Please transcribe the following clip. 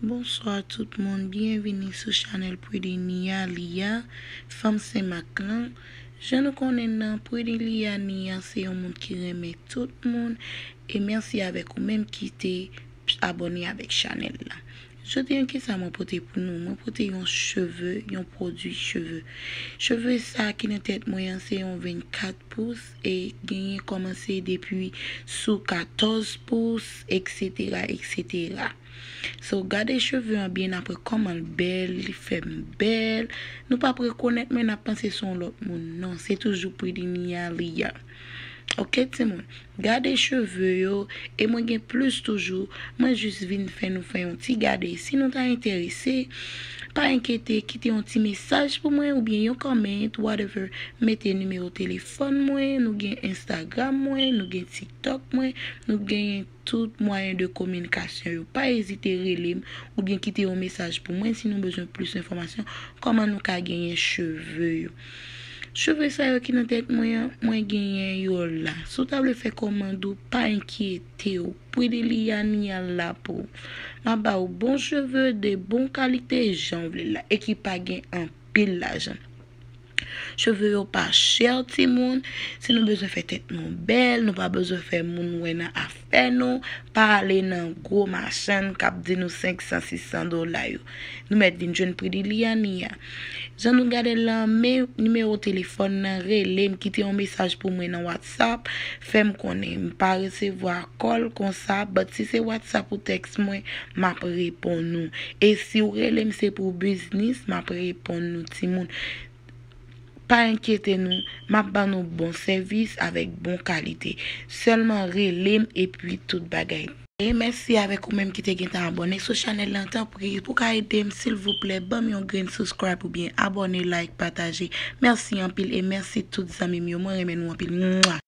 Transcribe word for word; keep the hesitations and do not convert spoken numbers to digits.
Bonswa tout moun, byenvini sou chanèl Pretty Nia Lia, fanm Senmak lan. Jan nou konnen nan, Pretty Lia Nia se yon moun ki renmen tout moun. E mèsi avèk ou menm ki te abòne avèk chanèl la. Jodi an, kisa mwen pote pou nou? Mwen pote yon cheve, yon pwodui cheve. Cheve sa ki nan tèt mwen an, se yon vennkat pous e genyen kòmanse depi sou katòz pous, etsetera, etsetera. So, gade cheve an byen apre kòman l bèl, li fè m bèl. Nou p ap rekonèt mwen, n ap panse se yon lòt moun. Non, se toujou Pretty Nia Lia. Oke, timoun. Gade cheve yo, e mwen gen plis toujou. Mwen jis vin fè nou fè yon ti gade. Si nou ta enterese, pa enkyete, kite yon ti mesaj pou mwen oubyen yon comment, whatever. Mete nimewo telefòn mwen, nou gen Instagram mwen, nou gen TikTok mwen, nou gen tout mwayen de kominikasyon yo. Pa ezite rele m oubyen kite yon mesaj pou mwen si nou bezwen plis enfòmasyon kòman nou ka genyen cheve yo. Cheve sa yo ki nan tèt mwen an, mwen genyen yo la. Si w ta vle fè kòmand ou, pa enkyete w. Pretty Lia Nia la pou ou. M ap ba ou bon cheve de bon kalite jan w vle la e ki pa gen anpil lajan. Cheve yo pa chè, timoun. Si nou bezwen fè tèt nou bèl, nou pa bezwen fè moun wè nan afè nou, pa ale nan gwo machann k ap di nou senk san, sis san dola yo. Nou mèt vin jwenn Pretty Lia Nia. Jan nou gade l lan, men nimewo telefòn nan, rele m, kite yon mesaj pou mwen nan WhatsApp, fè m konnen. M pa resevwa kòl konsa, but si se WhatsApp ou tèks mwen, m ap reponn ou. E si w rele m, se pou biznis, m ap reponn nou, timoun. Pa enkyete nou, m ap ban nou bon sèvis avèk bon kalite. Sèlman rele m epi tout bagay. E mèsi avèk ou menm ki te gentan abòne sou chanèl lan. Tanpri, pou ka ede m, silvouplè, ban m yon grenn subscribe oubyen abòne, like, pataje. Mèsi anpil e mèsi tout zanmi m yo. Mwen renmen nou anpil. Mwa!